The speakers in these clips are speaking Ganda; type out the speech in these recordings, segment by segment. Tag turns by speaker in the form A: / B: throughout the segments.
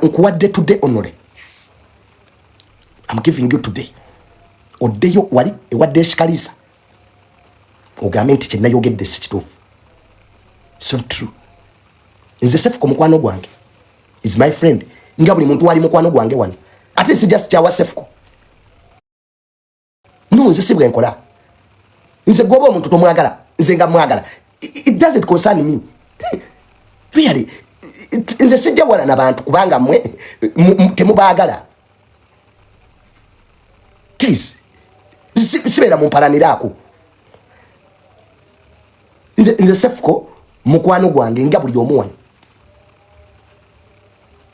A: Nkuwadde today onole, I'm giving you today, oddeyo wali ewadde eshikalisa ogambe nti kyenayogedde si kituufu. It's not true. Nze Sefuko mukwano gwange, is my friend, nga buli muntu wali mukwano gwange wano. Ate sijja sikyawa Sefuko. No, nze si bwenkola. Nze gwoba omuntu tomwagala, nze nga mwagala, it doesn't concern me really. Nze sijja wala nabantu kubanga mwe temubaagala. Please, sibeera mumpalaniraako. Nze Sefuko mukwano gwange nga buli omu wano,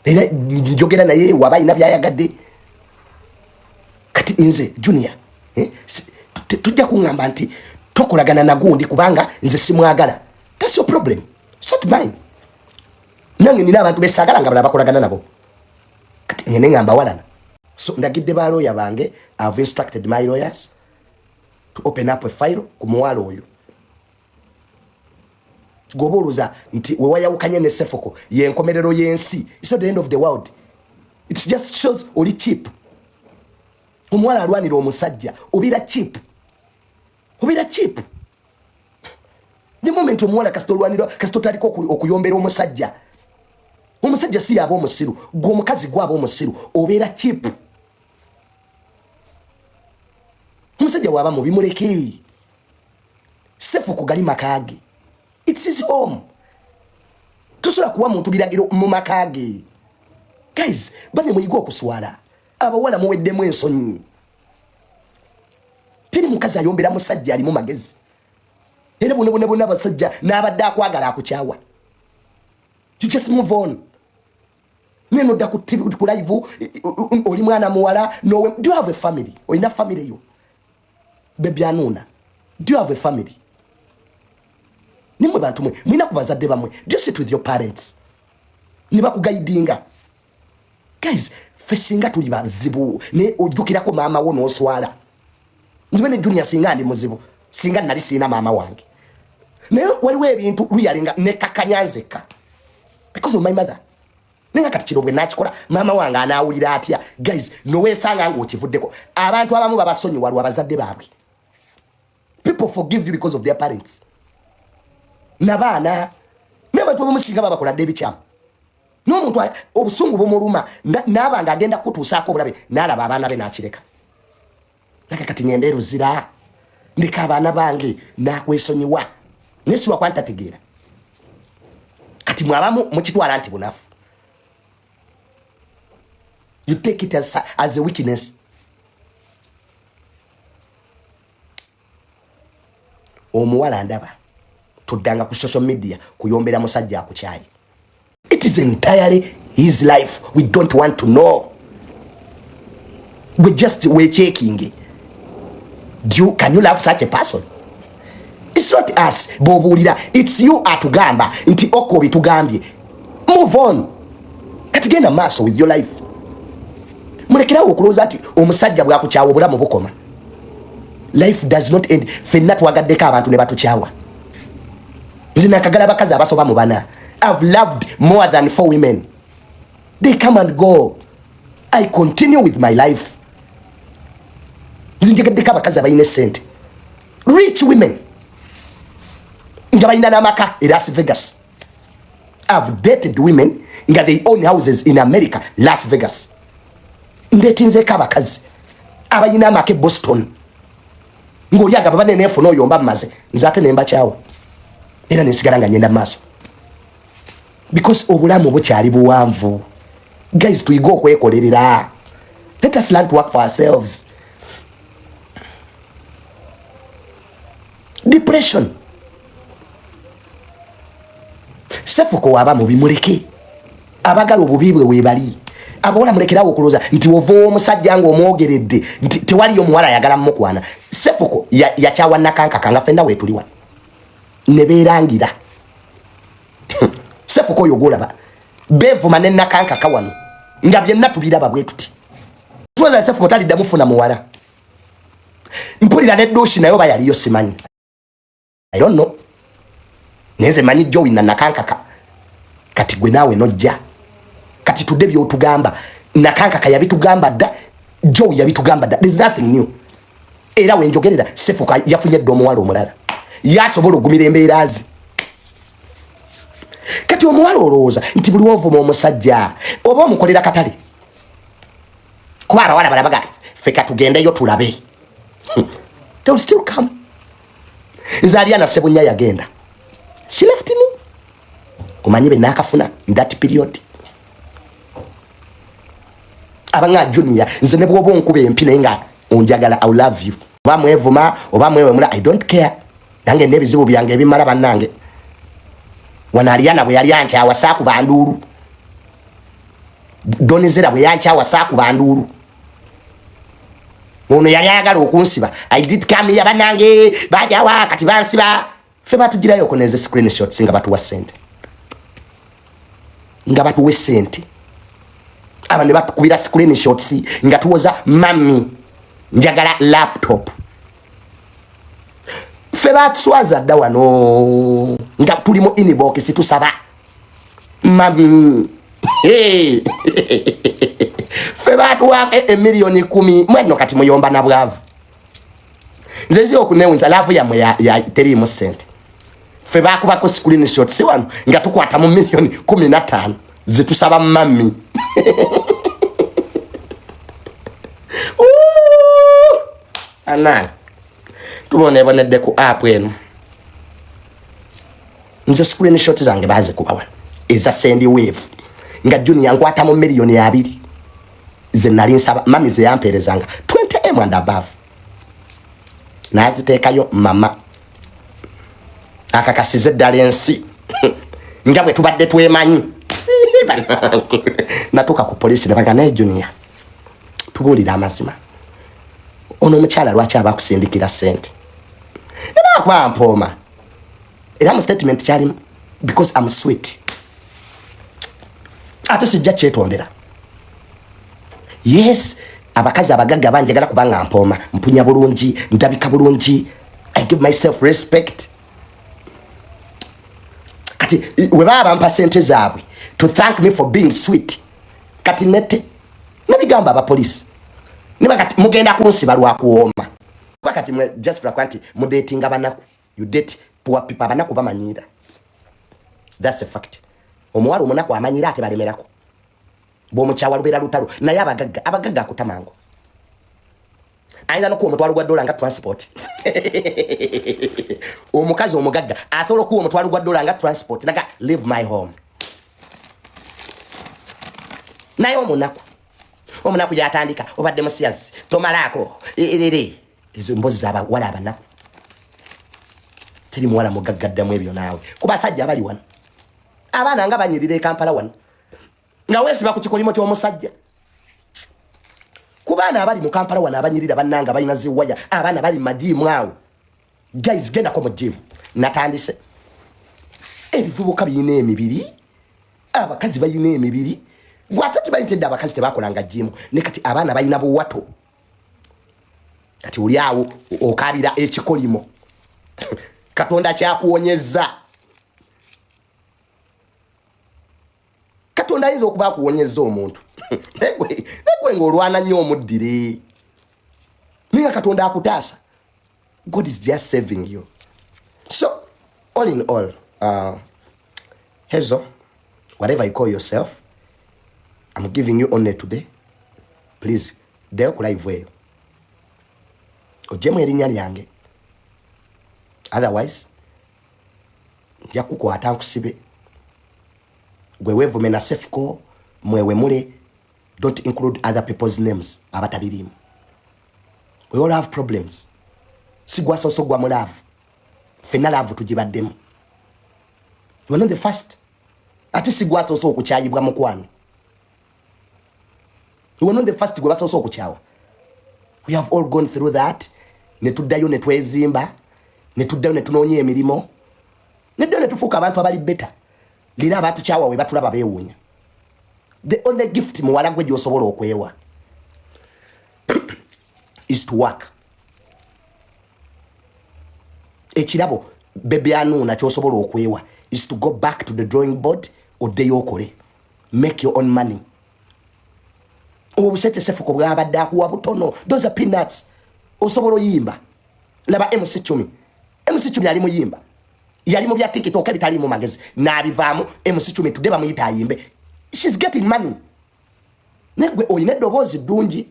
A: era njogera naye waba alina byayagadde. Kati nze Junior, eh, tujja kuŋŋamba nti tokolagana nagundi kubanga nze simwagala. That's your problem, it's not mine. Nange nina abantu besaagala nga bala bakolagana nabo. Kati nyene ŋŋamba walana. So ndagidde balooya bange, I've instructed my lawyers to open up a file ku muwala oyo. Gwoba oluza nti wewayawukanye ne Sefoko yenkomerero y'ensi, it's not the end of the world. It just shows oli cheap. Omuwala alwanira omusajja, obeera cheap, obeera cheap. The moment omuwala kasita olwanira, kasita otandika okuyombera omusajja, omusajja si yaba omusiru, gwe omukazi gwaba omusiru, obeera cheap. Omusajja waba mubi, muleke. Sefuko gali maka ge, it's his home. Tosobola kuwa muntu biragiro mu maka ge. Guys, bane muyiga okuswala. Abawala muweddemu ensonyi. Teri mukazi ayombera musajja alimu magezi. Era bonna bonna bonna abasajja n'abadde akwagala akukyawa. You just move on. Neno dda ku TV, ku live, oli mwana muwala. No, do you have a family? Olina family yo? Bebyanuuna, do you have a family? Nimwe bantu mwe mulina ku bazadde bammwe. Do you sit with your parents ne bakuguidinga? Guys, ffe singa tuli bazibu, naye ojjukirako maama wo n'oswala. Nzibe ne Junior, singa ndi muzibu, singa nali siina maama wange. Naye waliwo ebintu luyalenga nekakanya nzekka because of my mother. Naye nga kati kino bwe nakikola, maama wange anaawulira atya? Guys, noweesanga ng'okivuddeko. Abantu abamu babasonyiwa lwa bazadde baabwe. People forgive you because of their parents nabaana. Naye abantu abamu singa babakoladde ebikyamu, n'omuntu obusungu bumuluma, naaba nga agenda kutuusaako obulabe, n'alaba abaana be n'akireka. Naka kati ngenda eruzira ndeka abaana bange, nakwesonyiwa, naye si lwakuba ntategeera. Kati mwabamu mukitwala nti bunafu. You take it as a weakness. Omuwala ndaba tuddanga ku social media kuyombera musajja akukyaye. It is entirely his life, we don't want to know. We just we checking, can you love such a person? It's not us bobuulira, it's you atugamba nti oko bitugambye. Move on, kati genda maaso with your life. Mulekerawo okulowooza nti omusajja bwakukyawa obulamu bukoma. Life does not end. Fenna twagaddeko abantu ne batukyawa. Nze nakagala abakazi abasoba mu bana. I've loved more than four women. They come and go, I continue with my life. Nze njagaddeko abakazi abalina esente, rich women nga balina n'amaka e Las Vegas. I've dated women nga they own houses in America, Las Vegas. Ndetinzeeko abakazi abalina amaka e Boston, ng'oli agamba bane neefuna oyo mba mmaze. Nze ate nembakyawa era nensigala nga ngenda maaso because obulamu bukyali buwanvu. Guys, tuyige okwekolerera. Let us learn to work for ourselves. Depression. Sefuko waba mubi, muleke. Abagala obubi bwe webali. Abawala mulekerawo okulowooza nti ova omusajja ng'omwogeredde nti tewaliyo omuwala ayagala mukwana. Sefuko yakyawa nakankaka nga ffenna weetuli wano ne beerangira. Sefuko oyo gwolaba beevuma ne nakankaka wano nga byenna tubiraba bwe tuti. Tuloza Sefuko taliddamu funa muwala. Mpulira ne dushi naye oba yaliyo simanyi, I don't know. Naye nze manyi Jowi na nakankaka. Kati gwe naawe nojja. Kati tudde byotugamba, Nakankaka yabitugamba dda, Joe yabitugamba dda, there's nothing new. Era wenjogerera, Sefuka yafunye dda omuwala omulala, yasobola okugumira embeera ze. Kati omuwala olowooza nti buli wovuma omusajja oba omukolera katale? Kuba abawala balabaga ffe katugendeyo tulabe, they will still come. Nze Aliana Sebunya yagenda, she left me. Omanyi benakafuna in that period abanga Junior, nze ne bwoba onkuba empi naye nga onjagala, I love you. Oba mwevuma oba mwewemula, I don't care. Nange n'ebizibu byange ebimala. Bannange, wano Aliana bwe yali ankyawa saakuba nduulu. Donizera bwe yankyawa saakuba nduulu. Ono yali ayagala okunsiba, I did come here. Bannange, bajawa kati bansiba. Ffe batugirayo okuneze screenshots nga batuwa sente, nga batuwa sente. Aba ne batukubira screenshots nga tuwoza, "Mummy, njagala laptop." Ffe batuswaza dda wano nga tuli mu inbox tusaba, "Mummy." Ffe batuwako emiliyoni 10 mwenno, kati muyomba na bwavu. Nze nzi okunewunza love yammwe ya teriimu sente. Ffe bakubako screenshots wano nga tukwata mu miliyoni 15 zetusaba, "Mummy." Anange, tubonebonedde ku app eno. Nze screenshot zange bazikuba wano eza Sendwave nga Junior nkwata mu miliyoni 20 ze nali nsaba mummy, ze yampeerezanga 20 M and above, naziteekayo. Mama akakasize eddala ensi nga bwe tubadde twemanyi. Natuuka ku polisi ne baga, "Naye Junior, tubuulire amazima, ono omukyala lwaki aba akusindikira sente?" Ne bakuba mpooma, era mu statement kyalimu, because am sweet, ate sijja kyetondera. Yes, abakazi abagagga banjagala kubanga mpooma, mpunya bulungi, ndabika bulungi, I give myself respect. Kati we baba bampa sente zaabwe to thank me for being sweet. Kati nete nabigamba abapolisi niba kati mugenda kunsiba lwakuwooma. Kuba kati mwe just lwakuba nti mudatinga banaku, you date poor people. Abanaku bamanyira, that's a fact. Omuwala omunaku amanyira, ate balemerako bwomukyawa lubeera lutalo. Naye abagagga, abagagga akutamangu, ayinza nokuwa omutwalo gwa dola nga transport. Omukazi omugagga asobola okuwa omutwalo gwa dola nga transport, naga, "Leave my home." Naye omunaku, omunaku yatandika, "Obadde musiyazi, tomalaako erere." Ezo mbozi zabawala abanaku. Teri muwala mugagga ddamu ebyo. Naawe ku basajja abali wano, abaana nga banyirira e Kampala wano nga weesiba ku kikolimo ky'omusajja. Ku baana abali mu Kampala wano abanyirira, bannanga, balina ziwaya. Abaana bali mu magym awo. Guys, gendako mu gym. Natandise, ebivubuka birina emibiri, abakazi balina emibiri. Gwate tibayitedde abakazi tebakolanga gym, ne kati abaana balina buwato. Kati oli awo okabira ekikolimo Katonda kyakuwonyeza. Katonda ayinza okuba akuwonyeza omuntu, negwe ngaolwana nnyo omuddire, naye nga Katonda akutaasa. God is just saving you. So all in all, Hezo, whatever you call yourself, I'm giving you only today. Please ddayo ku live eyo ogyemu erinnya lyange, otherwise nja kukwata nkusibe. Gwe weevume na Sefuko, mwewemule. Don't include other people's names abatabirimu. We all have problems. Si gwasoose ogwa mu love, ffenna love tugibaddemu. You are not the first. Ate si gwasoose okukyayibwa, mukwano. You are not the first gwe basoose okukyawa. We have all gone through that, ne tuddayo ne twezimba, ne tuddayo ne tunoonya emirimu, neddayo ne tufuuka abantu abali better. Leero abatukyawa we batulaba beewuunya. The only gift, muwala gwe, gyosobola okwewa is to work. Ekirabo bebyanuuna kyosobola okwewa is to go back to the drawing board, oddeyo okole. Make your own money. Obusente Sefuko bwabadde akuwa butono, those are peanuts. Osobola oyimba. Laba MC Chumi. MC Chumi ali muyimba, yali mu bya TikTok ebitaliimu magezi, n'abivaamu. MC Chumi tudde bamuyita ayimbe, she's getting money. Naye gwe olina eddoboozi ddungi,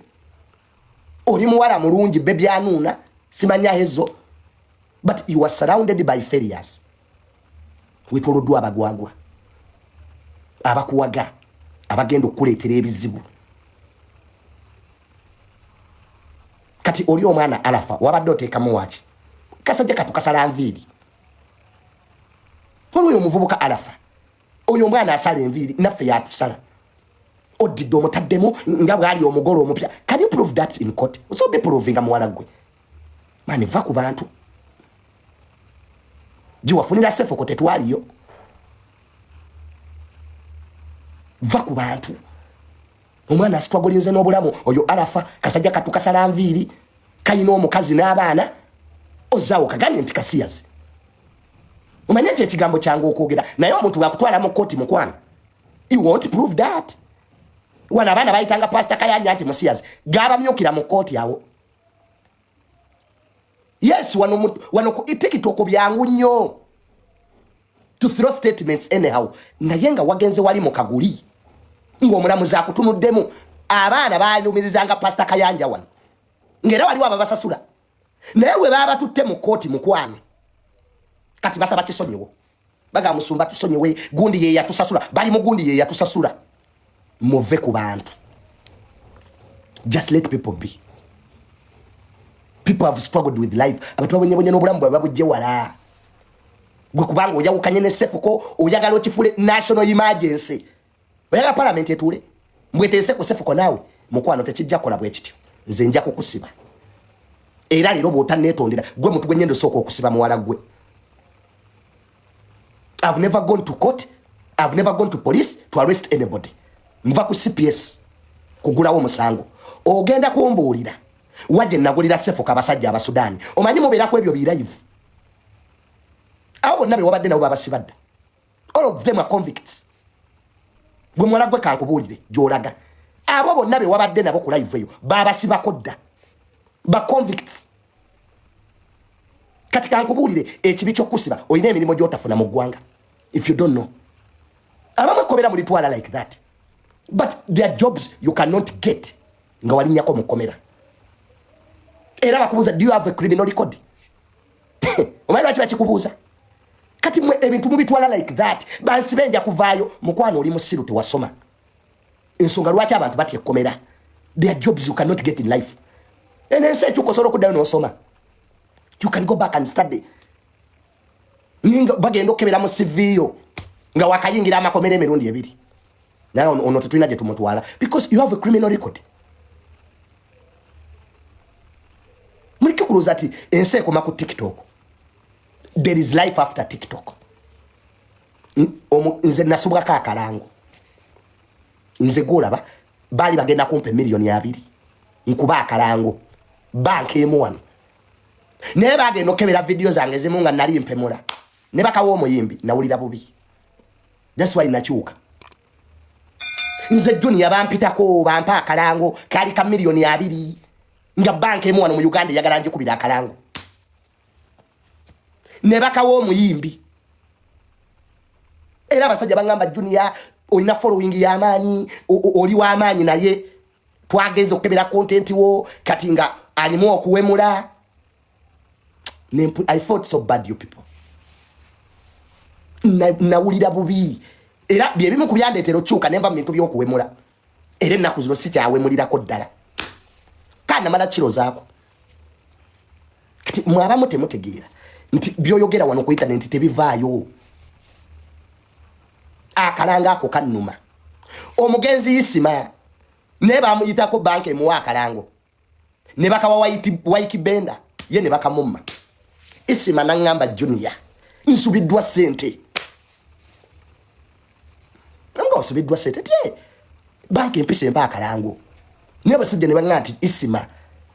A: oli muwala mulungi, bebyanuuna simanya hezo, but you are surrounded by failures. Wetoloddwa abagwagwa abakuwaga, abagenda okukuleetera ebizibu. Kati oli omwana Alafa wabadde oteekamu waki? Kasajja katu kasala nviiri. Olwoyo omuvubuka Alafa, oyo omwana asala enviiri, naffe yatusala. Oddidde omutaddemu nga bwali omugole omupya. Can you prove that in court? Osobola biprovinga, muwala gwe? Mani, va ku bantu. Giwafunira Sefuko tetwaliyo. Va ku bantu. Omwana asitwagulinze n'obulamu. Oyo Arafa kasajja katu kasala nviiri, kayina omukazi n'abaana. Ozaawo kagambye nti kasiyazi. Omanye nti ekigambo kyange okwogera, naye omuntu bwakutwala mu kooti, mukwano, you won't prove that. Wano abaana bayitanga Pasita Kayanja nti musiyazi, gabamyukira mu kooti awo. Yes, wano, wano ku TikTok byangu nnyo to throw statements anyhow, naye nga wagenze wali mu kaguli ng'omulamuzi akutunuddemu. Abaana balumirizanga Pasita Kayanja wano, ng'era waliwo ababasasula, naye we baba batutte mu kooti, mukwano, kati basaba kisonyiwo. Baga musumba tusonyiwe, gundi ye yatusasula, bali mu gundi ye yatusasula. Muve ku bantu. Just let people be. People have struggled with life. Abantu babonyebonye n'obulamu bwe babujje wala. Gwe kubanga oyawukanye ne Sefuko, oyagala okifule national emergency, oyagala parliament etuule mbweteese ku Sefuko. Naawe mukwano, tekijja kola bwe kityo. Nze nja kukusiba, era leero bw'otanneetondera, gwe muntu gwe nyenda osooka okusiba, muwala gwe. I've never gone to court, I've never gone to police to arrest anybody. Nva ku CPS kugulawo omusango. Ogenda kumbuulira wajje nagulira Sefuko abasajja Abasudaani. Omanyi mubeeraku ebyo birayivu. Abo bonna be wabadde nabo babasibadda. All of them are convicts. Gwe muwala gwe, kankubuulire gy'olaga. Abo bonna be wabadde nabo ku live eyo babasibako dda, ba convicts. Kati kankubuulire ekibi ky'okusiba, olina emirimu gy'otafuna mu ggwanga. If you don't know, abamu ekkomera mulitwala like that, but there are jobs you cannot get nga walinnyako mu kkomera. Era bakubuuza, "Do you have a criminal record?" Omanyi lwaki bakikubuuza? Kati mwe ebintu mubitwala like that. Bansibe nja kuvaayo. Mukwano, oli musiru, tewasoma ensonga lwaki abantu batya ekkomera. There are jobs you cannot get in life. Eno ensi ekyuka, osobola okuddayo n'osoma. You can go back and study. Ninga bagenda okukebera mu CV yo nga wakayingira amakomera emirundi ebiri, naye ono tetulina gye tumutwala because you have a criminal record. Muleke kulowooza nti ensi ekoma ku TikTok. There is life after TikTok. Nze nasubwako akalango. Nze gwolaba, baali bagenda kumpa 2 million nkuba akalango banka emu wano, naye bagenda okukebera vidiyo zange ezimu nga nali mpemula ne bakawa omuyimbi. Nawulira bubi. That's why nakyuka. Nze Junior bampitako, bampa akalango kaali ka 20 million, nga banka emu wano mu Uganda eyagala njikubira akalango, ne bakawa omuyimbi. Era abasajja baŋŋamba, "Junior, olina following y'amaanyi, oli w'amaanyi, naye twagenza okukebera content wo, kati nga alimu okuwemula." I felt so bad, you people. Nawulira bubi, era byebimu ku byandeetera okyuka nenva mu bintu by'okuwemula. Era ennaku zino sikyawemulirako ddala, kanamala kirozaako. Kati mwabamu temutegeera nti byoyogera wano ku internet tebivaayo. Akalanga ako kannuma. Omugenzi Isima naye bamuyitako, banka emuwa akalango, ne bakawa Waiki Benda, ye ne bakamumma. Isima naŋŋamba, "Junior, nsubiddwa sente." Nga osubiddwa sente tye? Banka empisa empa akalango. Naye abasajja ne baŋŋamba nti, "Isima,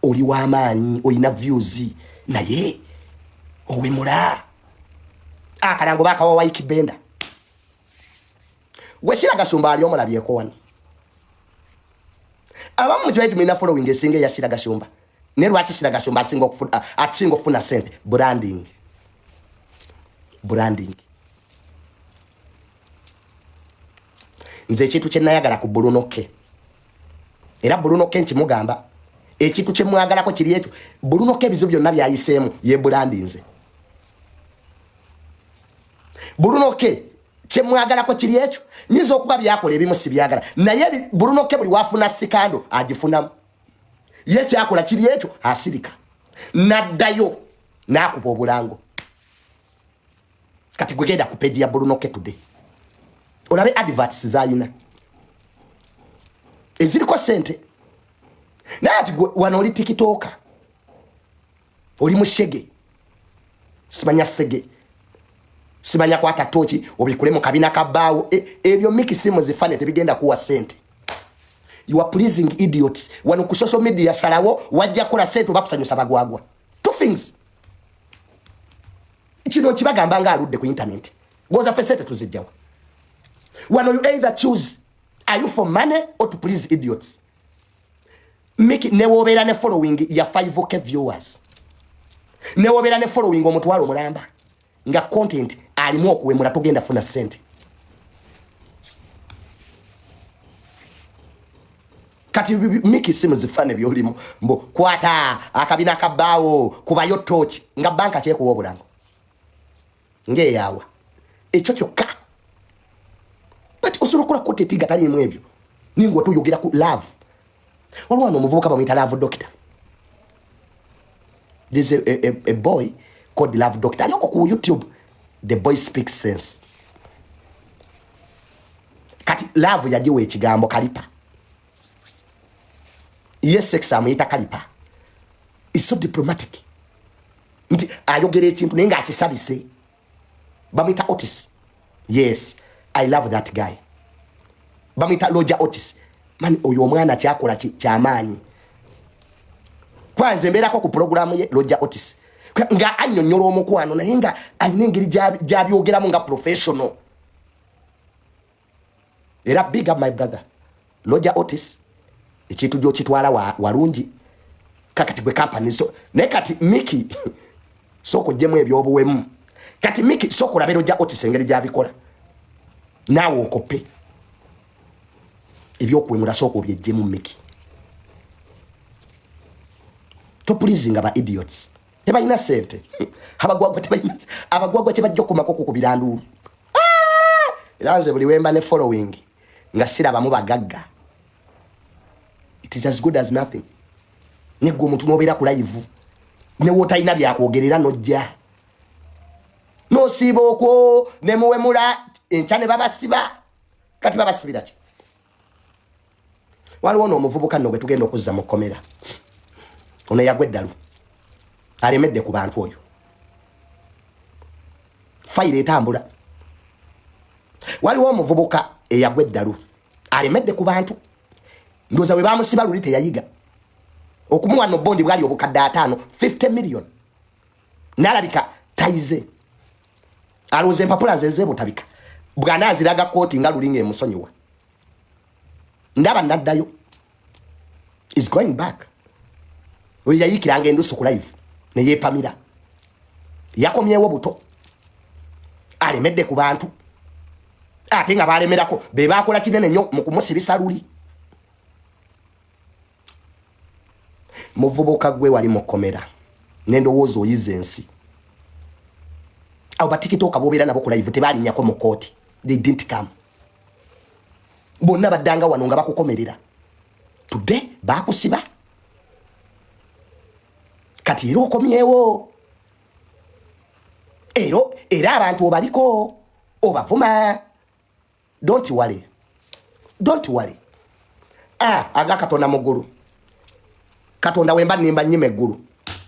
A: oli w'amaanyi, olina views, naye owemula." Akalango bakawa Waiki Benda. Gwe Shira Gashumba ali omulabyeko wano. Abamu mukimanyi tumina following esinga eya Shira Gashumba. Ne lwaki Shira Gashumba asinga okufuna asinga okufuna sente branding. Branding. Nze ekintu kye nayagala ku Bruno K. Era Bruno K nkimugamba ekintu kye mwagalako kiri ekyo. Bruno K ebizibu byonna byayiseemu ye brandinze. Bruno K kyemwagalako kiri ekyo nyinza okuba byakola ebimu sibyagala naye Bruno K buli wafuna sikando agifunamu ye kyakola kiri ekyo asirika naddayo nakuba obulango kati gwe genda ku page ya Bruno K today olabe adverts zayina eziriko sente naye ati wano oli tikitoka oli mushege simanya sege simanya kwata toki obikule mu kabina kabaawo ebyo e, miki simu zifane tebigenda kuwa sente. You are pleasing idiots wano ku social media. Salawo wajja kola sente oba kusanyusa bagwagwa, two things. Kino kibagamba nga aludde ku internet goza fe sente tuzijjawa wano. You either choose, are you for money or to please idiots? Miki, newobeera ne following ya 5K viewers, newobeera ne following omutwalo omulamba, nga content alimu okuwemula, togenda funa sente. Kati miki simu zifane byolimu mbu kwata akabina kabaawo kubayo toki nga banka kyekuwa obulango ngaeyawa ekyo kyokka, but osobola okukola content nga taliimu ebyo ninga otuyogera ku love. Waliwo wano omuvubuka bamuyita Love Doctor. There's a boy called Love Doctor alyoko ku YouTube. The boy speaks sense. Kati love yagiwa ekigambo kalipa ye sex amuyita kalipa. Is so diplomatic nti ayogera ekintu naye ngaakisabise. Bamuyita Otis. Yes, I love that guy. Bamuyita Roger Otis. Man, oyo omwana kyakola kyamaanyi. Kwanze mbeerako ku pulogulaamu ye Roger Otis nga annyonnyola omukwano naye nga alina engeri gyabyogeramu nga professional. Era big up my brother Roger Otis, ekintu gyokitwala walungi. Kakati gwe kampani so naye kati Miki sooka oggyemu ebyobuwemu. Kati Miki sooka olabe Roger Otis engeri gyabikola naawe okoppe ebyokuwemula, sooka obyejjemu. Miki, topulizinga ba idiots, tebalina sente. Abagwagwa tebalina, abagwagwa kyebajja okukomako kukubira nduulu. Ah! Era nze buli wemba ne following nga sirabamu bagagga, it is as good as nothing. Negwe omuntu nobeera ku live newotalina byakwogerera nojja nosiiba okwo nemuwemula enkya ne babasiba. Kati babasibira ki? Waliwo noomuvubuka nno gwe tugenda okuzza mu kkomera ono yagwa eddalu alemedde ku bantu. Oyo fayiro etambula. Waliwo omuvubuka eyagwa eddalu alemedde ku bantu. Ndowooza bwe bamusiba luli teyayiga okumuwa no bondi bwali obukadde 50, 50 million, nalabika tayize. Alowooza empapula ze ezebutabika bw'anaaziraga kooti nga luli ng'emusonyiwa. Ndaba naddayo, is going back. Oyo yayiikiranga endusu ku live neyeepamira yakomyewo buto alemedde ku bantu ate nga balemerako be bakola kinene nnyo mu kumusibisa luli. Muvubuka gwe wali mukomera nendowooza oyiza ensi. Abo batikitoka bobeera nabo ku live tebalinnyako mu kooti, they didn't come. Bonna baddanga wano nga bakukomerera. Today bakusiba, kati era okomyewo ero era abantu obaliko obavuma. Don't worry, don't worry. Ah, aga Katonda mu ggulu, Katonda wemba nimba nnyima eggulu.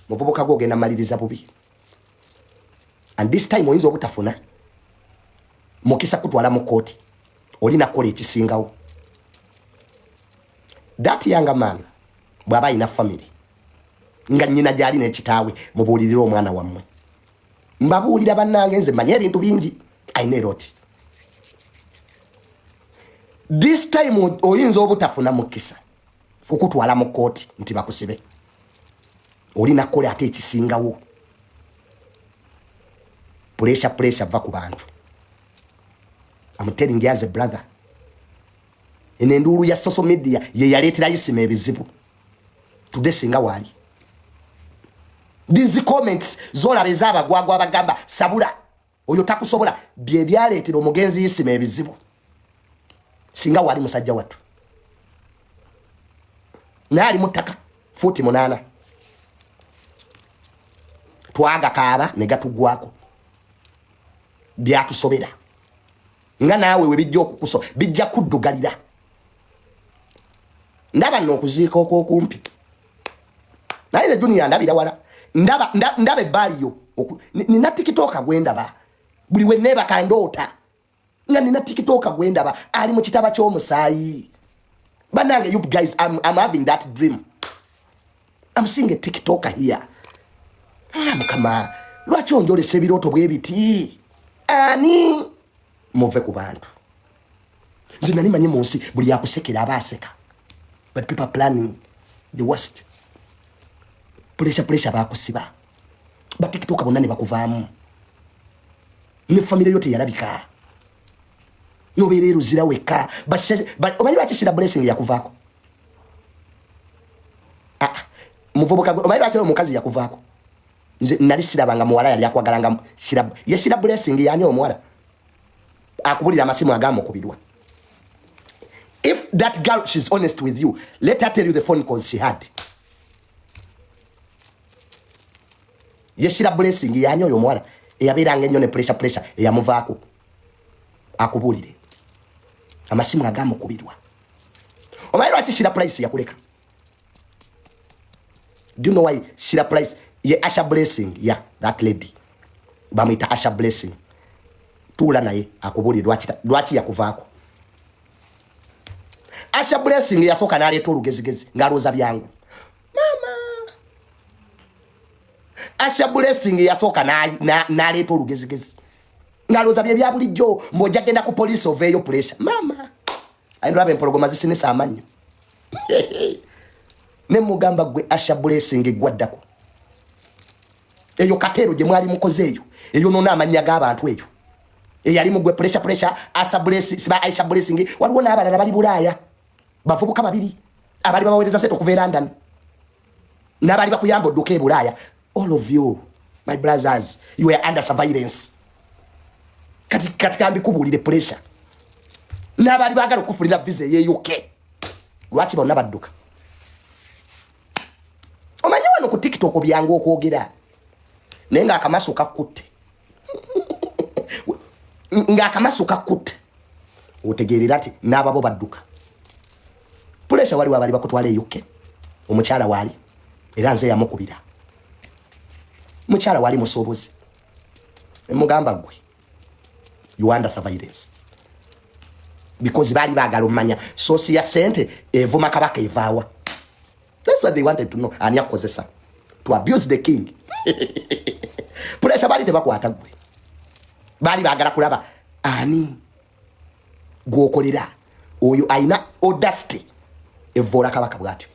A: Muvubuka gwe ogenda maliriza bubi and this time oyinza obutafuna mukisa kutwala mu kooti, olina kukola ekisingawo. That younger man bw'aba alina family nga nnyina gyali n'ekitaawe, mubuulirire omwana wammwe. Mbabuulira bannange, nze manye ebintu bingi. Ayina eroti. This time oyinza obutafuna mukisa kukutwala mu kkooti nti bakusibe, olina kukola ate ekisingawo. Pressure, pressure, va ku bantu. I'm telling you as a brother, eno enduulu ya social media ye yaleetera Isima ebizibu today. Singa waali these comments zolaba ez'abagwagwa abagamba sabula oyo takusobola, bye byaleetera omugenzi Isima ebizibu. Singa wali musajja wattu, naye ali mu ttaka fuuti 8, twagakaaba ne gatugwako, byatusobera. Nga naawe we bijja okukuso, bijja kuddugalira. Ndaba nno okuziika okwokumpi, naye ne Junior ndabira wala, ndaba ebbaaliyo. Nina TikToker gwendaba buli we neebaka, ndoota nga nina TikToker gwendaba ali mu kitaba ky'omusaayi. Banange, you guys, I'm having that dream. I'm seeing a TikToker here. Ah, Mukama, lwaki onjolesa ebirooto bwe biti? Ani muve ku bantu. Nze nali manyi mu nsi buli yakusekera aba aseka, but people are planning the worst. Pressure, pressure, bakusiba ba TikToker bonna ne bakuvaamu, ne famire yo teyalabika, nobeera eruzira wekka. Omanyi lwaki Shira Blessing yakuvaako? Ah, muvubuka, omanyi lwaki omukazi yakuvaako? Nze nali sirabanga muwala yali akwagalanga Shira. Ye Shira Blessing yani omuwala akubulira amasimu agamukubirwa. If that girl, she's honest with you, let her tell you the phone calls she had. Ye Shira Blessing yani oyo omuwala eyabeeranga ennyo ne Pressure, Pressure eyamuvaako, akubuulire amasimu agamukubirwa. Omanyi lwaki Shira Price yakuleka? Do you know why Shira Price ye Asha Blessing? Yeah, that lady bamwita Asha Blessing. Tuula naye akubuulire lwaki yakuvaako. Asha Blessing yasooka n'aleeta olugezigezi ng'alowooza byangu. Mama, Asha Blessing yasooka n'aleeta olugezigezi ng'alowooza bye bya bulijjo, mbw'ojja genda ku poliisi oveeyo. Pressure, mama, ayinulaba empologoma zisinisa amannyo. Ne mugamba, gwe Asha Blessing, gwaddako eyo kateero gye mwali mukoze eyo eyonoona amannya g'abantu, eyo eyali mugwe Pressure, Pressure, Asa Blessing, siba Aisha Blessing, waliwo n'abalala bali Bulaaya, bavubuka babiri abali babaweereza sente okuva e London n'abaali bakuyamba odduka e Bulaaya. All of you, my brothers, you were under surveillance. Kati kambikubuulire, Pressure n'abaali baagala okufulira visa ey'e UK, lwaki bonna badduka? Omanyi wano ku TikTok byangu okwogera, naye ng'akamaso kakkutte, ng'akamaso kakkutte, otegeerera nti n'ababo badduka. Pressure, waliwo abali bakutwala e UK. Omukyala waali, era nze yamukubira, mukyala wali musuubuzi, emugamba, gwe you under surveillance, because baali baagala omumanya source ya sente evuma kabaka evaawa. That's what they wanted to know, ani akozesa to abuse the king. Pressure, baali tebakwata gwe, baali baagala kulaba ani gwokolera, oyo ayina audacity evoola kabaka bwatyo.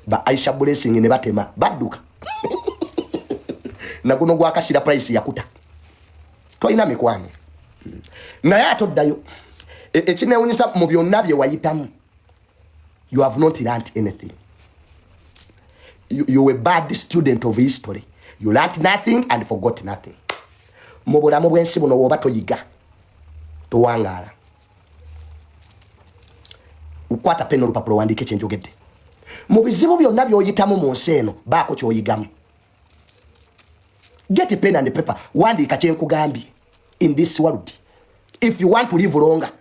A: Ba Aisha Blessing ne batema badduka. Naguno gwakashira Price yakuta, tolina mikwano, naye ate oddayo. Ekinewunyisa mu byonna bye wayitamu, you have not learnt anything. You were bad student of history. You learnt nothing and forgot nothing. Mu bulamu bw'ensi buno, woba toyiga, towangaala. Kwata pena, olupapula, owandiike kyenjogedde. Mu bizibu byonna by'oyitamu mu nsi eno, baako ky'oyigamu. Get a pen and paper, wandiika kyenkugambye. In this world, if you want to live longer,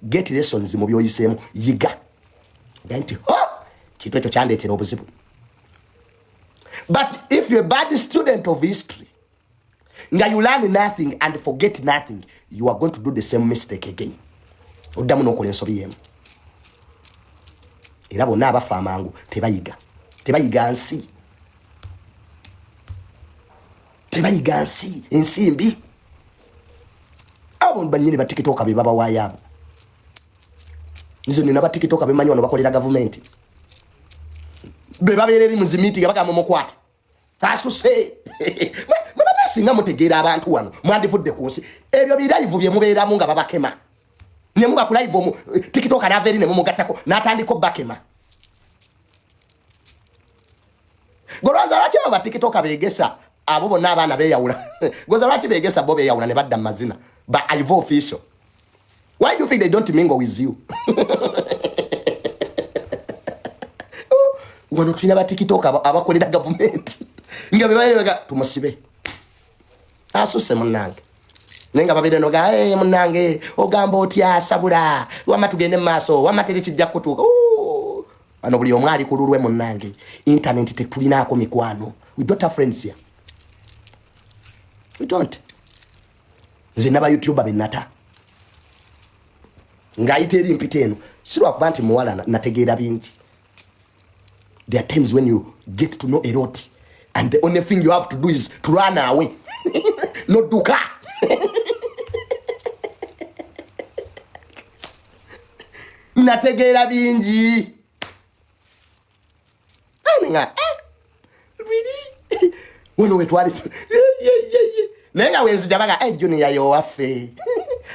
A: get lessons mu byoyiseemu. Yiga nti ho kintu ekyo kyandeetera obuzibu. But if you're a bad student of history, nga you learn nothing and forget nothing, you are going to do the same mistake again. Oddamu n'okola ensobi yemu. Era bonna abafa amangu tebayiga, tebayiga nsi, tebayiga nsi, ensimbi. Abo banyini batikitoka be babawaayo abo. Nze nina batikitoka bemanyi wano bakolera gavumenti, be babeera eri mu zi meeting bagamba mukwate asuse. Mwebadde singa mutegeera abantu wano mwandivudde ku nsi. Ebyo bi live bye mubeeramu nga babakema, ne muba ku live omu tikitoka n'ava eri ne mumugattako n'atandika obbakema. Golowooza lwaki abo batikitoka beegesa abo bonna abaana beeyawula? Goza lwaki beegesa bo beeyawula ne badda mu mazina? Ba Ivo Official, why do you think they don't mingle with you? Wano tulina batikitoka abakolera gavumenti nga bebaga tumusibe asuse munnange, naye nga babeera noga, "Hey, munnange, ogamba otya? Sabula wamma, tugende mu maaso wamma, teri kijja kutuuka." Wano buli omu ali ku lulwe munnange. Internet tetulinaako mikwano. We don't have friends here, we don't. Nze naba YouTuber benata ng'ayita eri mpita eno, si lwakuba nti muwala nategeera bingi. There are times when you get to know a lot and the only thing you have to do is to run away, nodduka. Nategeera bingi nga really wano wetwali naye nga wenzija baga, "Hey, Junior yowaffe,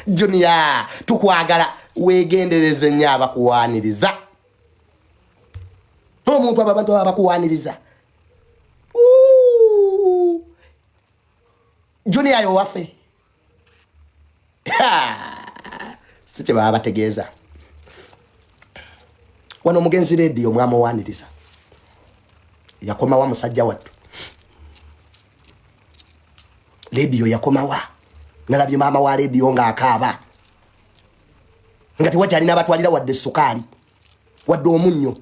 A: Junior tukwagala." Wegendereze nnyo abakuwaniriza. Omuntu abo abantu aba bakuwaniriza, "Junior yowaffe," si kye baba bategeeza. Wano omugenzi Rediyo mwamuwaniriza, yakomawa? Musajja wattu Rediyo yakomawa? Nalabye maama wa Rediyo ng'akaaba nga tewakyalina abatwalira wadde sukaali wadde omunnyo.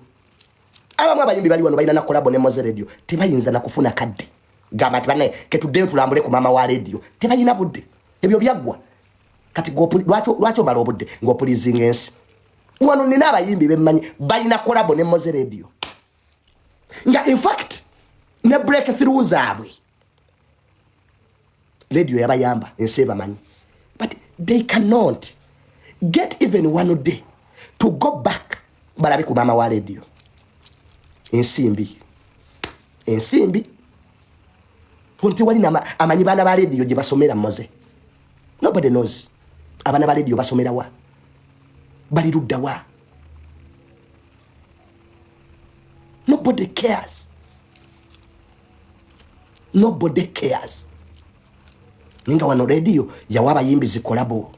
A: Abamu abayimbi bali wano balina na collabo ne Moze Radio, tebayinza nakufuna kadde gamba nti bannaye ketuddeyo tulambule ku maama wa Rediyo. Tebalina budde, ebyo byaggwa. Kati lwaki omala obudde ng'opulizinga ensi? Wano nina abayimbi bemmanyi balina collabo ne Moze Radio, nga infact ne break through zaabwe Radio yabayamba, ensi ebamanyi, but they cannot get even one day to go back balabe ku maama wa Radio. Ensimbi, ensimbi tewali amanyi baana ba Rediyo gye basomera. Moze, nobody knows abaana ba Rediyo basomera wa, bali ludda wa. Nobody cares, nobody cares. Ninga wano Rediyo yawa abayimbi zi collabo.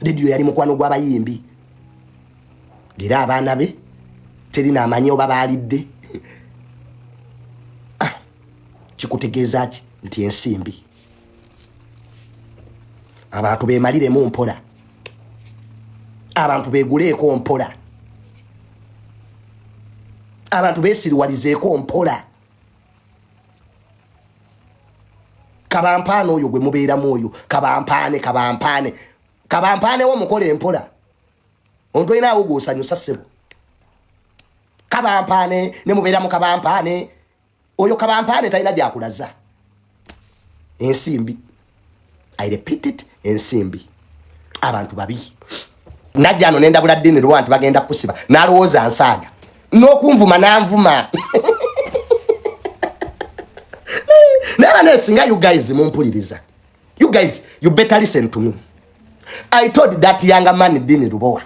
A: Rediyo yali mukwano gw'abayimbi, era abaana be terina amanyi oba baalidde. Ah, kikutegeeza ki? Nti ensimbi abantu bemaliremu mpola, abantu beguleeko mpola, abantu besiriwalizeeko mpola. Kabampaane oyo gwe mubeeramu oyo, kabampaane, kabampaane, kabampaanewo mukole empola. Omuntu olina awo gwosanyusa, ssebo. Kabampaane ne mubeera mu kabampaane oyo, kabampaane talina gyakulaza. Ensimbi, I repeat it, ensimbi, abantu babi. Najja ano nendabula ddiini lwa nti bagenda kusiba, n'alowooza nsaaga n'okunvuma nanvuma. Naye banesinga, you guys mumpuliriza, you guys, you better listen to me. I told that younger man Dini Lubowa,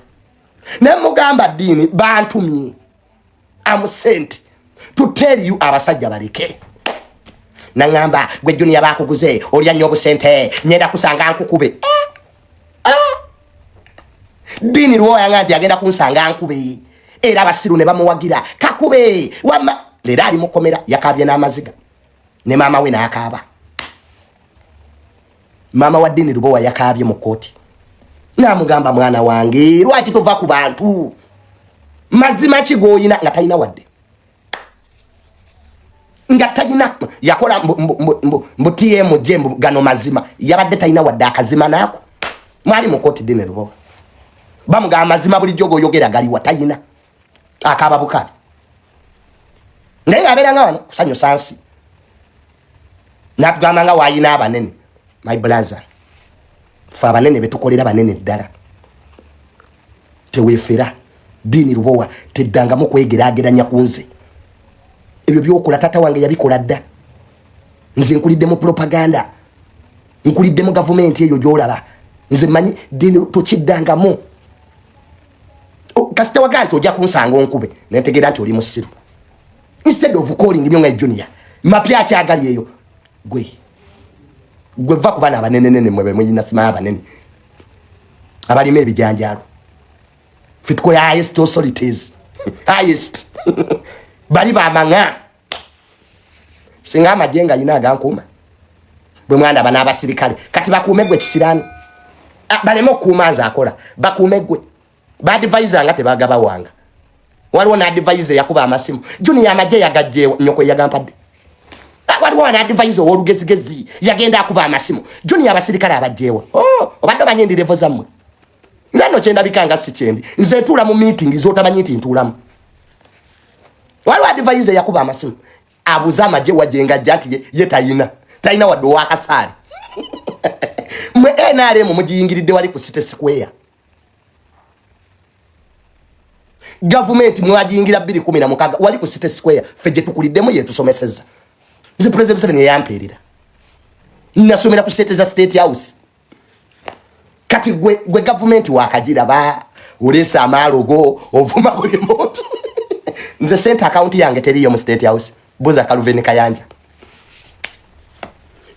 A: ne mugamba, "Dini, bantumye, am sent to tell you, abasajja baleke." Naŋŋamba, "Gwe Junior bakuguze, olya nnyo obusente, nyenda kusanga nkukube." Eh, eh. Dini Lubowa yanga nti agenda kunsanga nkube, era abasiru ne bamuwagira, kakube wamma. Leero ali mukomera, yakabye n'amaziga ne maama we n'akaaba. Maama wa Dini Lubowa yakaabye mu kooti n'amugamba, "Mwana wange, lwaki tova ku bantu? Mazima ki g'oyina?" Nga talina wadde, nga talina. Yakola mbu TMJ, mbu gano mazima, yabadde talina wadde akazima naako. Mwali mu kooti, Dini Lubowa bamugamba, "Amazima bulijjo g'oyogera galiwa?" Talina, akaaba bukabi, naye ng'abeera nga wano kusanyusa nsi, natugamba nga wayina abanene. My brother, Fe abanene betukolera banene ddala. Teweefera Diini Lubowa, teddangamu kwegerageranya ku nze. Ebyo byokola tata wange yabikola dda. Nze nkulidde mu propaganda, nkulidde mu gavumenti eyo gyolaba. Nze manyi Diini, tokiddangamu. Kasita waga nti ojja kunsanga onkube, nentegeera nti oli musiru. Instead of calling me nga Junior mapya akyagali eyo, gwe gwe va ku bana abanenenene mwe bemuyina simanyi abanene abalima ebijanjaalo. Ffe tukola highest authorities, highest bali bamanga. Singa amagye nga yina agankuuma bwe mwana bana abasirikale kati bakuume gwe kisiraani. Ah, baleme okukuuma nze akola, bakuume gwe. Ba advisor nga tebagabawanga. Waliwo n'advisor yakuba amasimu, "Junior, amagye yagajjeewo?" Nyoko yagampadde. Ah, waliwo n'advisor ow'olugezigezi yagenda akuba amasimu, "Junior, abasirikale abajjeewa?" Oh, obadde omanyi endi level zammwe. Nze nno kyendabika nga si kyendi. Nze ntuula mu meeting z'otamanyi nti ntuulamu. Waliwo advisor yakuba amasimu abuze amagye wajengajja nti ye tayina wadde owakasaale. Mwe NRM mugiyingiridde wali ku City Square. Gavumenti mwagiyingira 216 wali ku City Square. Ffe gye tukuliddemu yetusomeseza. Nze President Museveni yeyampeerera, nasomera ku sente za State House. Kati gwe gavumenti wakagiraba oleesa amaalogo, ovuma buli muntu. Nze sente akawunti yange teriyo mu State House. Buza Kaluveni Kayanja.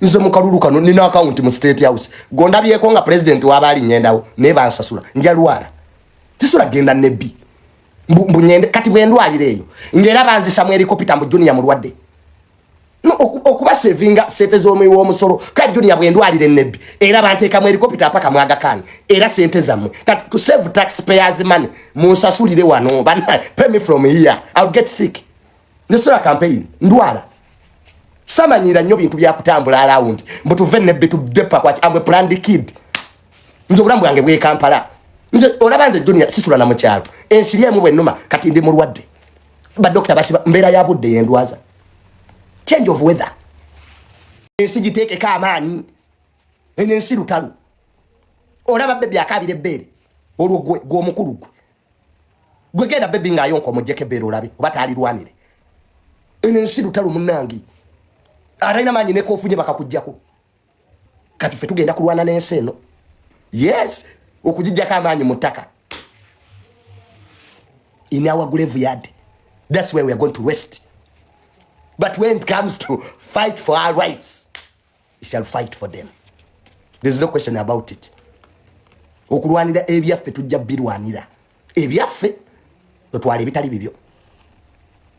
A: Nze mu kalulu kano nina akawunti mu State House? Gondabyeko nga president waba ali nyendawo naye bansasula. Njalwala, tisula genda nebbi mbu nyende. Kati bwendwalira eyo ngaera banzisa mu helicopter mbu Junior mulwadde. No, okuba sevinga sente z'omuwi w'omusolo. Ka Junior bwendwalira enebbi era banteekamu helicopter paka mwagakani, era sente zammwe. Kati to save taxpayers money, munsasulire wano bana. Pay me from here. I'll get sick. Nesola campaign ndwala, samanyira nnyo bintu byakutambula around mbu tuve nebbi tudepa kwaki. Am a planned kid. Nze obulamu bwange bwe Kampala. Nze olaba nze Junior sisula na mukyalo, ensiri emu bwennuma. Kati ndi mulwadde, badokita basiba. Mbeera ya budde yendwaza, change of weather. Ensi giteekeko amaanyi, eno ensi lutalo. Olaba baby akabira ebbeere, olwo gwe gwe omukulu gwe genda baby ng'ayonka omugjeko ebbeere olabe oba taalirwanire. Eno ensi lutalo munnange, atalina maanyi nekofunye bakakuggyako. Kati ffe tugenda kulwana n'ensi eno, yes, okugijjako amaanyi mu ttaka in our graveyard. That's where we are going to rest. But when it comes to fight for our rights, we shall fight for them. There's no question about it. Okulwanira ebyaffe tujja birwanira ebyaffe. Totwala ebitali bibyo.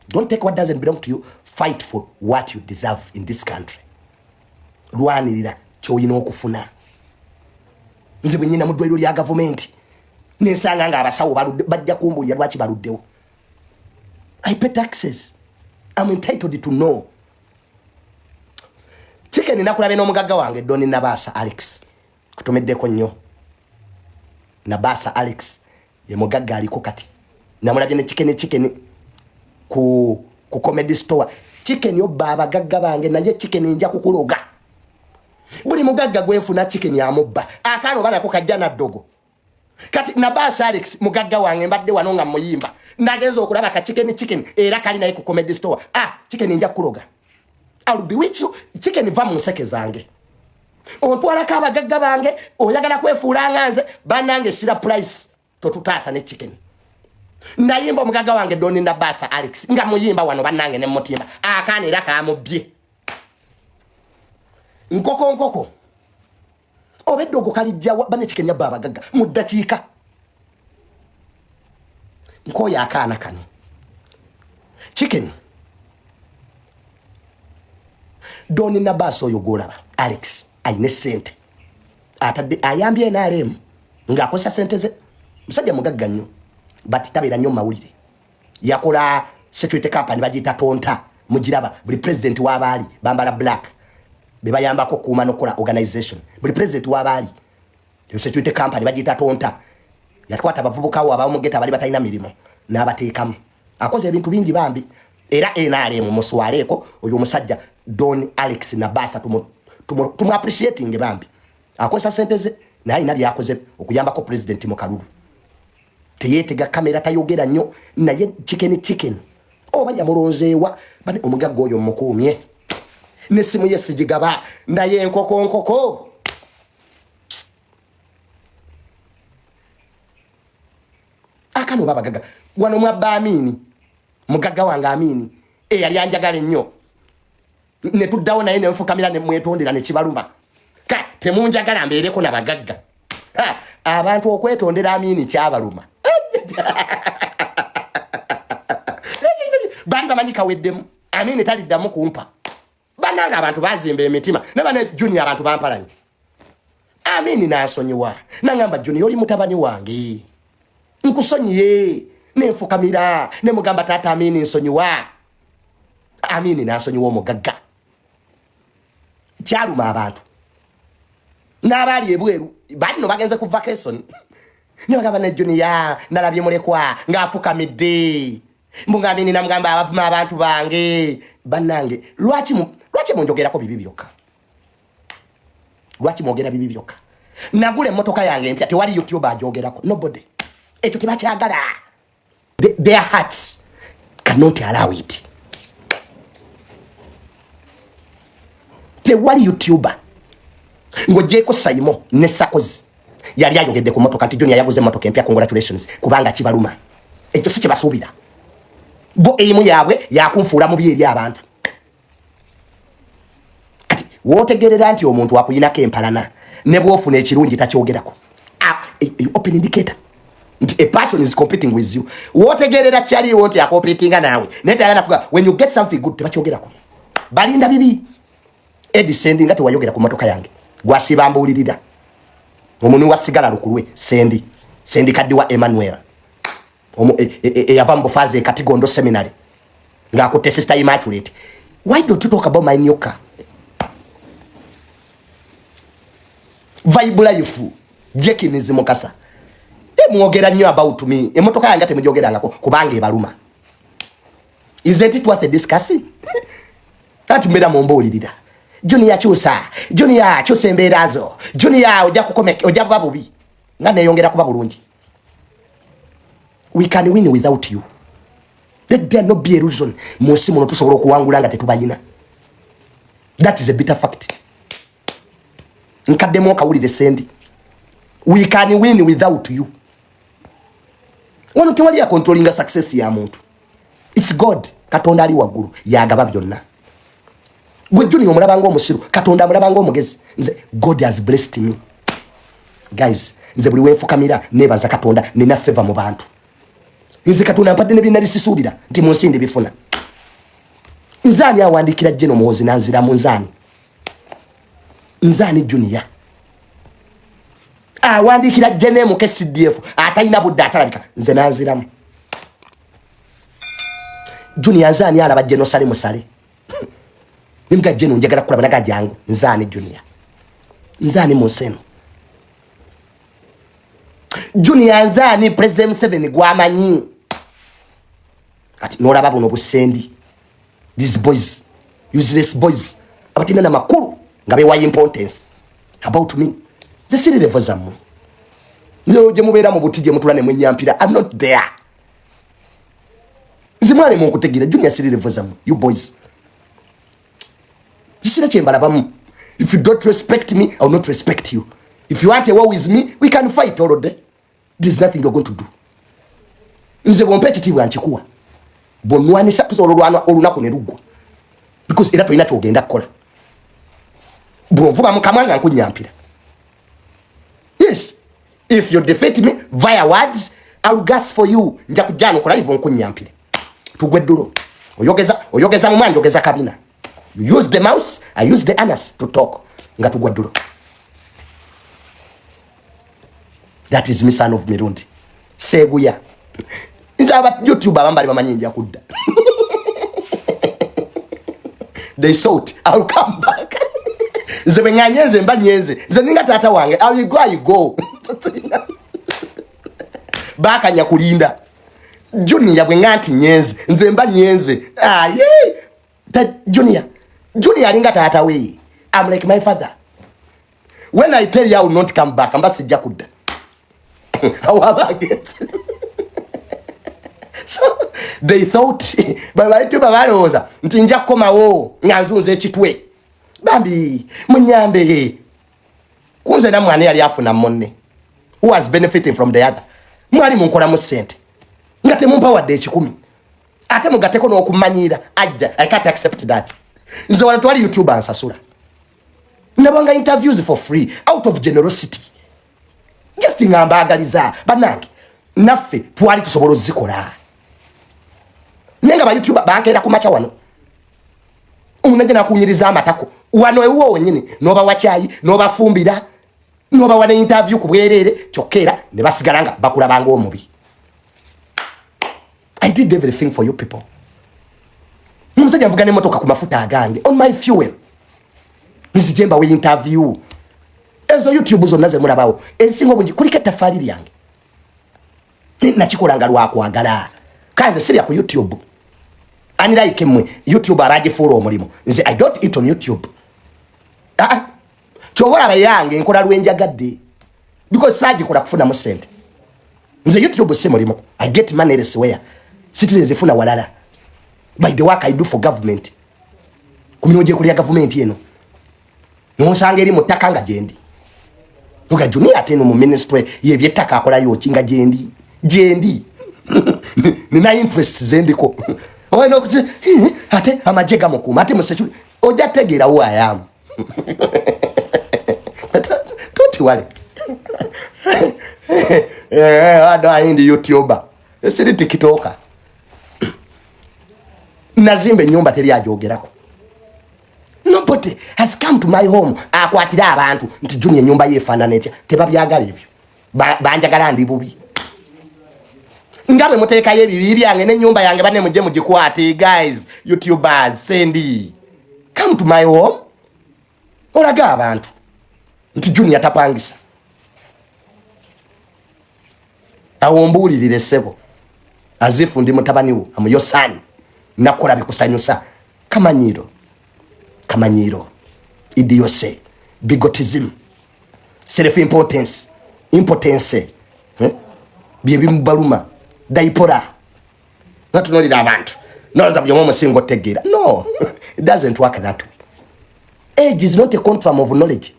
A: Don't take what doesn't belong to you. Fight for what you deserve in this country. Lwanirira kyoyina okufuna. Nze bwe nyina mu ddwaliro lya gavumenti nensanga nga abasawo baludde, bajja kumbulira lwaki baluddewo. I pay taxes, I'm entitled to know. Chicken nakulabe n'omugagga wange Doni Nabasa Alex, kutumiddeko nnyo. Nabasa Alex ye mugagga aliko kati. Namulabye ne Chicken, Chicken ku Comedy Store. Chicken obba abagagga bange, naye Chicken nja kukuloga. Buli mugagga gwenfuna Chicken amubba. Akaana oba nako kajja naddogo. Kati Nabasa Alex mugagga wange, mbadde wano nga muyimba, nagenza okulaba ka Chicken, Chicken era kali naye ku Comedy Store. Ah, Chicken nja kukuloga. I'll be with you. Chicken, va mu nseke zange. Ontwalako abagagga bange, oyagala kwefuula nga nze. Bannange, sira price totutaasa ne Chicken. Nayimba omugagga wange Doni Nabasa Alex nga muyimba wano bannange ne mutimba. Akaana era kamubbye. Nkoko nkoko oba eddogo kalijjawa? Bane, Chicken yabba abagagga mu ddakiika. Nkooyo akaana kano. Chicken, Doni Nabasa oyo gwolaba Alex ayina esente, atadde ayambye NRM ng'akozesa sente ze. Musajja mugagga nnyo, but tabeera nnyo mu mawulire. Yakola security company bagiyita Tonta, mugiraba. Buli president w'abaali bambala black be bayambako okukuuma n'okukola organization. Buli president w'abaali, eyo security company bagiyita Tonta. Yakwata abavubukawo abamugeta abali batalina mirimu n'abateekamu. Akoze ebintu bingi bambi. Era NRM muswaleeko oyo omusajja Don Alex Nabasa, tumu appreciating bambi. Akozesa sente ze Naye alina byakoze okuyambako pulezidenti mu kalulu. Teyeetega kamera, tayogera nnyo, naye chicken chicken oba yamulonzeewa bane. Omugagga oyo mukuumye nesimu ye sigigaba, naye enkoko nkoko. Akano babagaga wano mwabba Amiini, mugagga wange Amiini eyali anjagala ennyo, netuddawo naye nenfukamira nemwetondera nekibaluma. Ka temunjagala mbeereko nabagagga. Abantu okwetondera Amiini kyabaluma, baali bamanyi kaweddemu, Amiini taliddamu kumpa. Banange, abantu bazimba emitima nabane Junior, abantu bampalanyi. Amini nansonyiwa, nangamba, "Junior, oli mutabani wange, nkusonyiye." Nenfukamira nemugamba, "Taata Amini, nsonyiwa." Amini nansonyiwa, omugagga. Kyaluma abantu n'abaali ebweru, bali no bagenze ku vacation, nebagamba ne Junior nalabye mulekwa ng'afukamidde mbungamini, namugamba abavuma abantu bange. Bannange, lwaki lwaki munjogerako bibi byokka? Lwaki mwogera bibi byokka? Nagula emmotoka yange empya, tewali YouTube ajogerako, nobody. Ekyo tebakyagala. Their hearts cannot allow it. Tewali YouTuber ng'ogyeko Saimo ne Sakozi yali ayogedde ku motoka nti Junior yaguze emotoka empya, congratulations, kubanga kibaluma. Ekyo si kyebasuubira bo. Eimu yaabwe yakunfuula mubi eri abantu. Kati wootegerera nti omuntu akuyinako empalana, ne bwofuna ekirungi takyogerako. Ah, open indicator nti a person is competing with you. Wootegerera kyaliwo nti acompetinga naawe, naye tayagala kuga. When you get something good, tebakyogerako, balinda bibi. Edi Sendi, nga tewayogera ku motoka yange, gwasiba mbuulirira omunu wa sigala lukulwe. Sendi, Sendi Kaddiwa Emmanuel, eyava mu bufazi e Katigondo Seminary ng'akutte Sister Immaculate. Why don't you talk about my new car? Vibe Life, Jekins Mukasa, mwogera nnyo about me. Emotoka yange temujogerangako kubanga ebaluma. Isn't it worth discussing? Kati mbeera mumbuulirira, Junior kyusa, Junior kyusa embeera zo, Junior ojja kukome, ojja kuba bubi, nga neyongera kuba bulungi. We can win without you. Let there not be a reason. Mu nsi muno tusobola okuwangula nga tetubayina. That is a bitter fact. Nkaddemu okawulire, Sendi, we can win without you. Wano tewali acontrollinga success ya muntu. It's God. Katonda ali waggulu yagaba byonna. Gwe Junior omulaba ngaomusiru, Katonda amulaba ngaomugezi. Nze God has blessed me, guys. Nze buli wenfukamira nebaza Katonda. Nina favor mu bantu. Nze Katonda mpadde ne byenali sisuubira nti mu nsi ndibifuna. Nze ani awandiikira Jeno Muhozi nanziramu? Nzaani? Nze ani Junior awandiikira Jenemu KCDF atalina budde, atalabika, nze nanziramu? Junior, nze ani alaba Jeno sale musale nimuga, "Jeno, njagala kulaba," naga, "Jangu." Nze ani Junior? Nze ani mu nsi eno? Junior, nze ani President Museveni gwamanyi? Kati nolaba buno busendi, these boys, useless boys abatina namakulu nga bewa importance about me. Nze siri level zammwe. Nze gye mubeera mu buti, gye mutula ne mwenyampira, I'm not there. Nze mwalema okutegeera, Junior siri level zammwe. You boys, kisira kyembalabamu. If you don't respect me, I will not respect you. If you want a war with me, we can fight all day. There's nothing you're going to do. Nze bwompa ekitiibwa nkikuwa, bwonwanisa tusobola olwana olunaku ne luggwa, because era tolina kyogenda kukola. Bwonvuba mukamwa nga nkunyampira. Yes, if you defeat me via words, I will gas for you. Nja kujjano ku live nkunyampire, tugwe ddulo. Oyogeza, oyogeza mumwa, njogeza kabina. You use the mouse, I use the anus to talk, nga tugwa ddulo. That is me, son of Mirundi Seguya. Nze aba YouTube abamu bali bamanyi nja kudda. They thought I'll come back. Nze bwe ŋŋanye, nze mba nyenze. Nze ninga taata wange, I go, I go. Bakanya kulinda. Junior, bwe ŋŋa nti nyenze, nze mba nyenze. Aye Junior, Junior alinga taata we. I'm like my father. When I tell you I will not come back, mba sijja kudda. Awo aba agenze. So they thought, babaituba balowooza nti nja kukomawo nga nzunza ekitwe, bambi munyambe. Kunze nammwe ani yali afuna munne? Who was benefiting from the other? Mwali munkolamu ssente nga temumpa wadde 100, ate mugateko n'okumanyira ajja. I can't accept that. Nze wano twali YouTube ansasula, nabanga interviews for free out of generosity, just nga mbaagaliza. Bannange, naffe twali tusobola ozikola, naye nga ba YouTuber bankeera ku makya wano, omunajja nakunyiriza amatako wano ewuwo wenyini, nobawa kyayi, nobafumbira, nobawa ne interview ku bwereere, kyokka era ne basigala nga bakulabanga omubi. I did everything for you people. Omusajja nvuga nemotoka ku mafuta agange, on my fuel, nzije mbawe interview. Ezo YouTube zonna zemulabawo, ezisinga obungi kuliko ettafaali lyange. Nakikolanga lwakwagala. Kanze sirya ku YouTube, unlike mmwe YouTube abagifuula omulimu. Nze I don't eat on YouTube. Ah, ah. Kyoba olaba yange nkola lwenjagadde, because saagikola kufunamu sente. Nze YouTube si mulimu. I get money elsewhere. Citizens zifuna walala by the work I do for government, ku mirimu gyekulya gavumenti eno. Nonsanga eri mu ttaka nga gyendi nga Junior, ate eno mu ministry yebyettaka akolayo ki? Nga gyendi nina interest zendiko. Olina okuti ate amagye gamukuuma, ate mu security ojja tegeera who I am. Don't worry. Ado ndi YouTuber, siri TikToker. Nazimba ennyumba, teri ajogerako. Nobody has come to my home akwatire abantu nti Junior ennyumba ye efaanana etya. Tebabyagala ebyo. Banjagala ndi bubi nga bwe muteekayo ebibi byange n'ennyumba yange. Banne, mujje mugikwate. Guys, YouTubers, sendi come to my home olaga abantu nti Junior tapangisa. Awo mbuulirire, ssebo, azifu ndi mutabani wo, am your son, nakola bikusanyusa. Kamanyiro, kamanyiro, idiocy, bigotism, self importance, impotence, eh? Byebimubaluma diaspora natunulira abantu noloza buli omu omusinga otegeera. No, it doesn't work that way. Age is not a quantum of knowledge.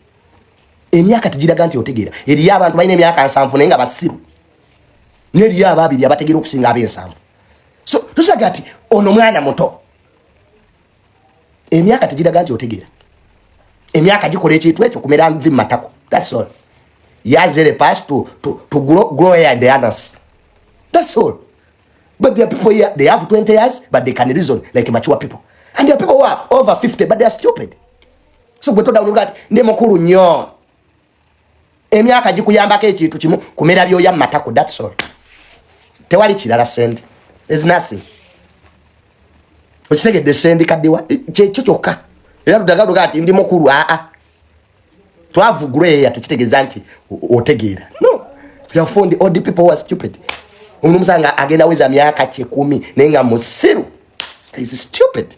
A: Emyaka tegiraga nti otegeera. Eriyo abantu balina emyaka 70 naye nga basiru, neriyo ababiri abategeera okusinga ab'ensanvu. So tusaga nti ono mwana muto. Emyaka tegiraga nti otegeera. Emyaka gikola ekintu ekyo kumera nvi mumatako, that's all. Years pass to grow hair in the anus, that's all. But there are people here, they have 20 years but they can reason like mature people, and there are people who are over 50 but they are stupid. So gwe todawuluga ati ndi mukulu nnyo. Emyaka gikuyambako ekintu kimu, kumera byoya mumatako, that's all. Tewali kirala. Sendi, there's nothing. Okitegedde? Sendi kaddiwa kyekyo kyokka. Era tudagaluga ati ndi mukulu. Aa, twavugulweya tekitegeeza nti otegeera. No, you have found old people who are stupid. Omuntu omusanga agenda weza myaka 10 naye nga musiru, is stupid.